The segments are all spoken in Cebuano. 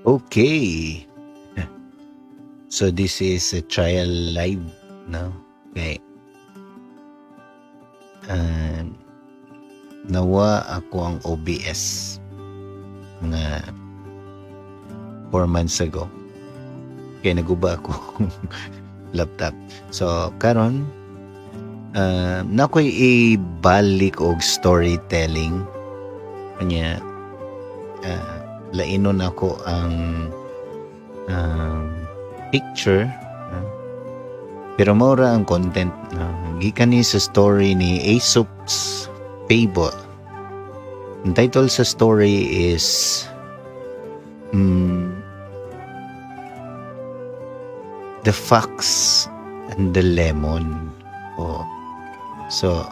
Okay. So this is a trial live, no? Okay. Nawa ako ang OBS mga 4 months ago. Kaya naguba ako laptop. So karon na ako'y ibalik og storytelling. Kanya lainon ako ang picture, pero mora ang content, gikan ni sa story ni Aesop's Fable. Ang title sa story is The Fox and the Lemon. Oh. So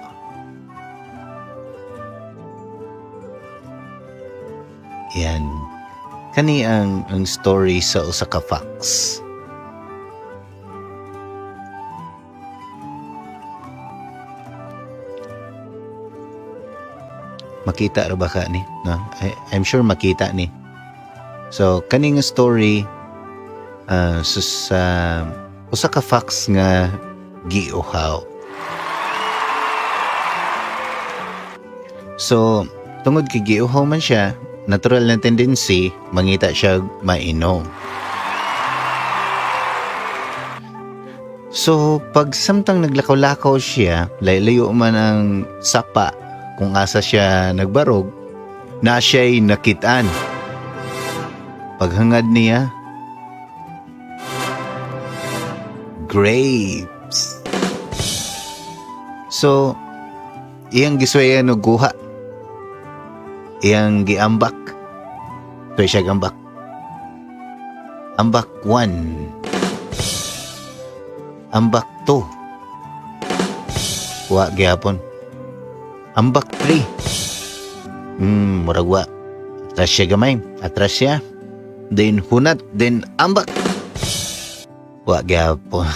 yan. Kani ang story sa usa ka fox. Makita ra ba ka ni? No? I'm sure makita ni. So kani nga story sa usa ka fox nga giuhaw. So tungod kay giuhaw man siya, natural na tendency mangita siya mainom. So pag samtang naglakaw-lakaw siya, layo-layo man ang sapa kung asa siya nagbarog, na siya'y nakitaan. Paghangad niya, grapes. So, iyang giswayan og guha. Iyang giambak. So, siya gambak. Ambak 1. Ambak 2. Wa gyapon. Ambak 3. Murag wa. Atras siya gamay. Atras siya. Then hunat, then ambak. Wa gyapon.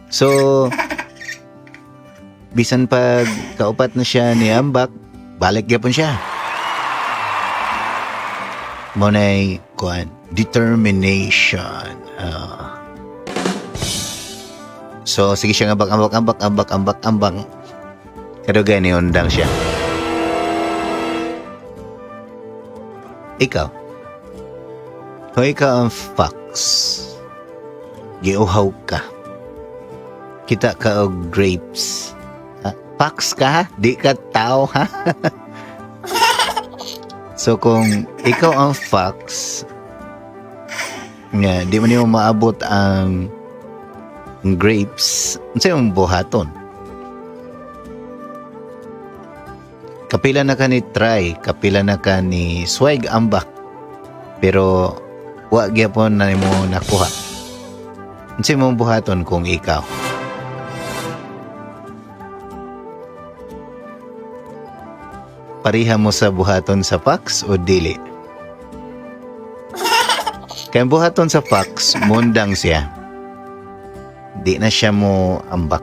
So, bisan pag kaupat na siya ni ambak, balik gyapon siya. Mo nay kuan, determination. So, sige siya nga ambak, ambak, ambak, ambak, ambak, ambak. Kadugay ni undang siya. Ikaw. Kung ikaw ang fox, giuhaw ka. Kita ka og grapes. Ha? Fox ka ha? Di ka tao ha? So kung ikaw ang fox, nga di man nimo maabot ang grapes, unsay imong buhaton? Kapila na ka ni try, kapila na ka ni swag ambak, pero wa gyapon na nimo nakuha. Unsay imong buhaton kung ikaw? Pareha mo sa buhaton sa fox o dili? Kaya buhaton sa fox, mundang siya. Di na siya mo ambak.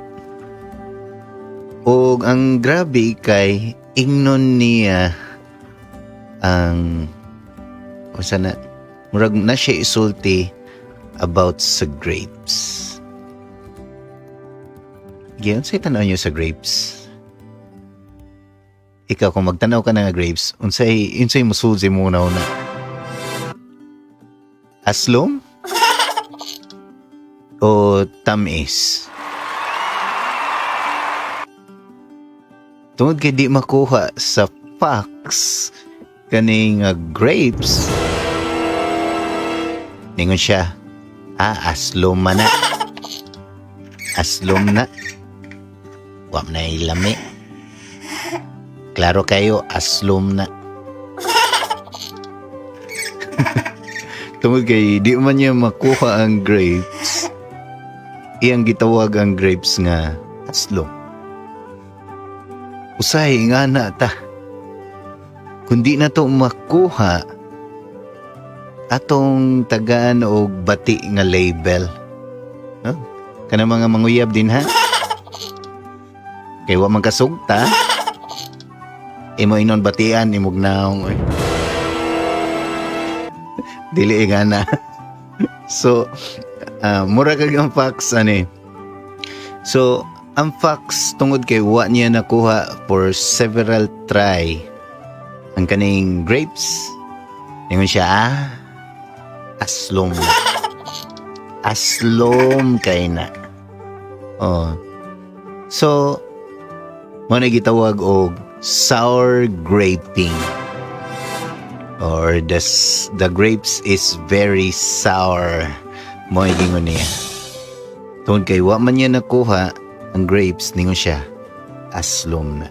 Og ang grabe kay ingnon niya ang unsa na, murag na siya isulti about sa grapes. Giyon say tan-aw niyo sa grapes. Ikaw kung magtanaw ka na nga grapes, unsay mosulti sa imong una? Aslom? O tamis? Tungod kay di makuha sa fox kaning grapes, ningon siya, aslom man na. Aslom na. Wa man na ilami. Klaro kayo, aslom na. Tungod kay di man niya makuha ang grapes, iyang gitawag ang grapes nga aslom. Usahay nga na ta. Kung di na to makuha, atong tagaan og bati nga label. Huh? Kanang mga manguyab din ha? Kay wa man kasugta. Imo inon batian, imog naong. Oy. Dili nga na. So, mura kag ang fox ani. So, ang fox, tungod kay wa niya nakuha for several try ang kaning grapes, ingon siya, "Ah, aslom na. Aslom kay na." Oh. So, mao na gitawag og sour graping or the grapes is very sour, mo gingon niya. Tungod kay wa man niya nakuha ang grapes, ningon siya, "Aslom na."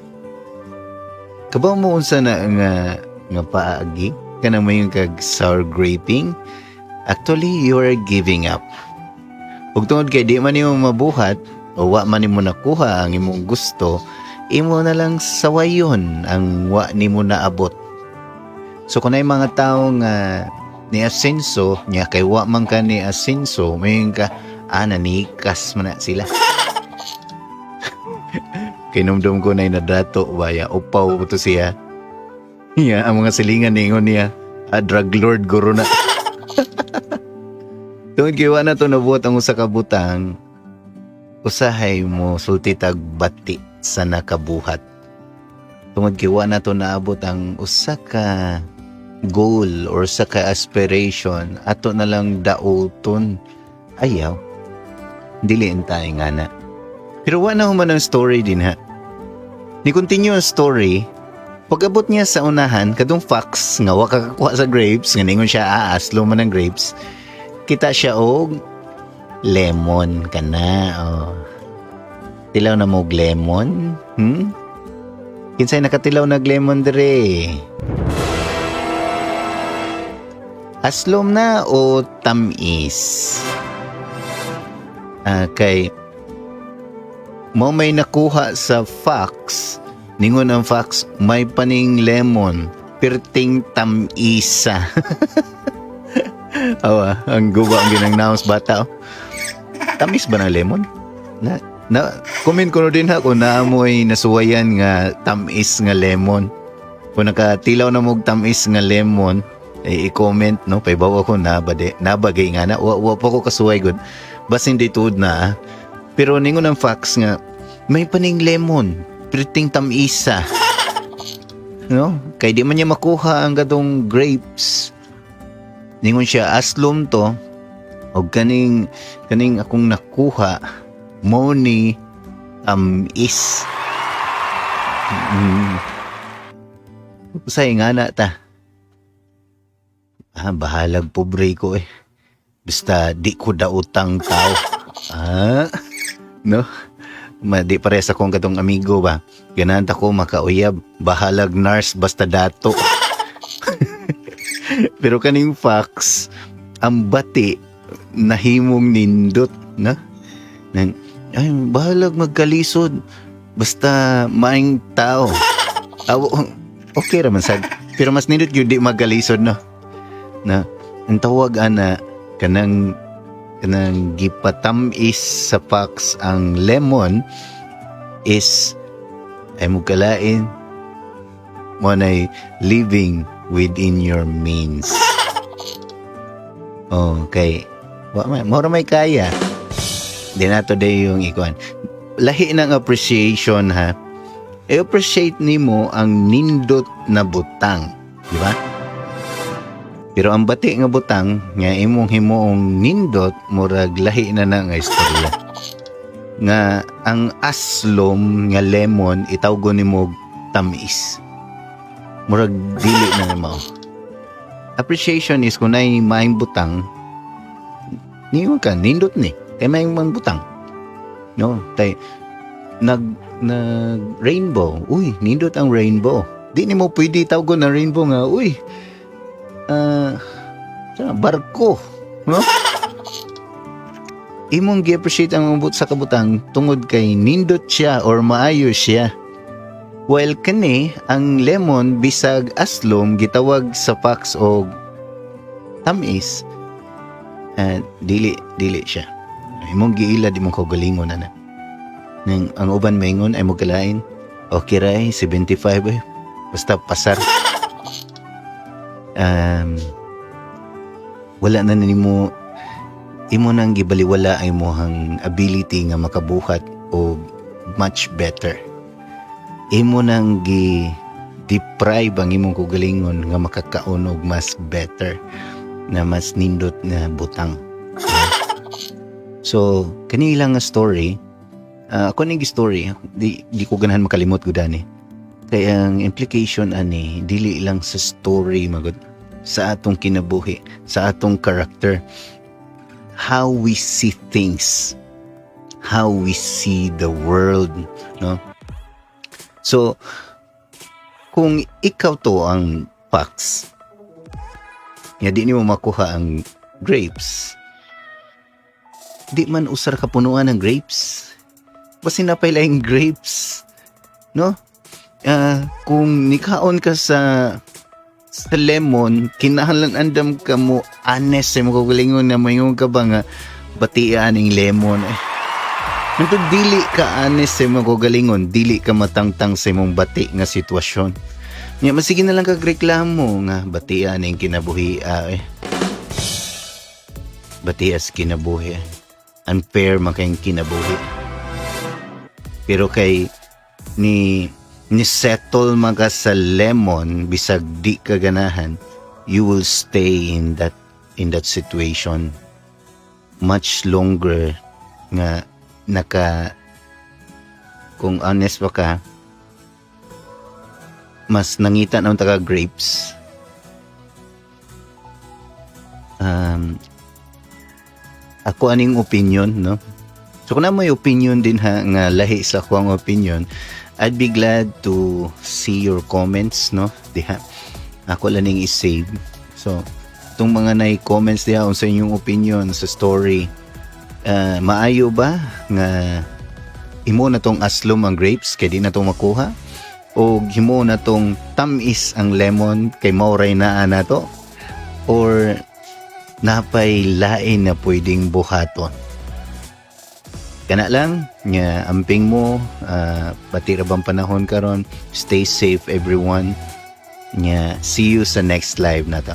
Kabaw mo unsa na nga paagi kanang mayon kag sour graping? Actually, you are giving up. Ug tungod kay di man nimo mabuhat o wa man nimo nakuha ang imong gusto, imo na lang sawayon ang wa nimo naabot. So kung naay mga tao nga ni asenso nya kay wa man ka ni asenso, mayon ka, "Ah, nanikas man na sila." Kinumdum ko na nadato baya, upaw to siya. Iya, ang mga silingan ningon niya, "Ah, drug lord guro na." Tungod kay wa na to nabuhat ang usa ka butang, usahay mo sulti tag bati sa nakabuhat. Tungod kay wa na to naabot ang usa ka goal or usa ka aspiration, ato na lang dauton. Ayaw. Dili tayo nga na. Pero wa na human ang story din ha. Ni continue ang story, pag-abot niya sa unahan, kadtong fox nga wa kakakuha sa grapes, nga ningon siya, "Ah, aslo man ang grapes," kita siya og lemon kana. Oh. Tilaw na mo og lemon? Hmm? Kinsay nakatilaw nag lemon dire? Aslom na o tamis? Ah, kay mo may nakuha sa fox, ningon ang fox, "May paning lemon, perting tamisa." Awa, ang guba ang ginang naos bata. Oh. Tamis ba ng lemon? Na comment ko no din ha kung naamoy nasuwayan nga tamis nga lemon. Kung nakatilaw na mo og tamis nga lemon, eh, i-comment no, paybaw ako na ba de, nabagay nga na wa pa ko kasuway gud. Basin di tuod na. Ah. Pero ningon ang fox nga may paning lemon, perting tamisa. No? Kay di man niya makuha ang gadong grapes. Ningon siya, "Aslom to og kaning akong nakuha mo ni tamis." Usay nga na ta. "Ah, bahalag pobre ko eh. Basta di ko dautang tao." Ah, no? Ma, di pares akong katong amigo ba. "Ganahan ta ko makauyab. Bahalag nurse basta dato." Pero kaning fox, ang bati nahimong nindot, na? Nang, "Ay, bahalag magkalisod. Basta maing tao." Aw, okay raman sad. Pero mas nindot yun di magkalisod, no? Na, ang tawag ana, kanang gipatamis sa fox ang lemon is ay mo kalain mo nay living within your means. Oh, kay wa may mo may kaya. Di nato day yung ikuan. Lahi ng appreciation ha. I-appreciate nimo ang nindot na butang, di ba? Pero ang bati nga butang nga imong himuong nindot, murag lahi na na nga istorya. Nga ang aslom nga lemon itawgon nimo og tamis. Murag dili na mao. Appreciation is kung naay maayong butang, niyo ka nindot ni kay maayong mga butang. No, tay nag rainbow. Uy, nindot ang rainbow. Di nimo pwede tawgon na rainbow nga, uy, ah, uh, barko, no? Imong gi-appreciate ang ubot sa kabutang tungod kay nindot siya or maayo siya. While kani ang lemon, bisag aslom, gitawag sa fox og tamis, dili dili siya. Imong giila di mo kaugalingon ana. Nang ang uban maingon ay mo kalain. Okay ra eh, 75 eh. Basta pasar. Wala na nimo, imo nang gibaliwala ang imong ability nga makabuhat og much better. Imo nang gi deprive ang imong kaugalingon nga makakaon og mas better na mas nindot nga butang. So, kani lang nga story, ako ning story, di ko ganahan makalimot gud ani. Kay ang implication ani dili lang sa story magud, sa atong kinabuhi, sa atong character, how we see things, how we see the world, no? So, kung ikaw to ang fox, nga di nimo makuha ang grapes, di man usar ka punuan ng grapes. Basin naa pay laing grapes, no? Kung nikaon ka sa lemon, kinahanglan andam ka mo honest sa imong kaugalingon na moingon ka ba nga batian ning lemon eh. Nito dili ka honest sa imong kaugalingon, dili ka matangtang sa imong bati nga sitwasyon. Nya masige na lang kag reklamo nga batian ning kinabuhi eh. Batias kinabuhi. Unfair man kayong kinabuhi. Pero kay ni settle man ka sa lemon bisag di ka ganahan, you will stay in that situation much longer nga naka kung honest ba ka, mas nangita ng taga grapes. Ako aning opinion, no? So kung naa may opinion din ha nga lahi sa akong opinion, I'd be glad to see your comments, no, diha. Ako lang ning i-save. So itong mga nay comments diha, unsa inyong opinion sa story? Maayo ba nga imo na tong aslom ang grapes kay di na to makuha, o himo na tong tamis ang lemon kay mao ray naa nato, or napay lain na pwedeng buhaton? Kana lang nga, amping mo, pati ra bang panahon karon. Stay safe, everyone. Nya see you sa next live nato.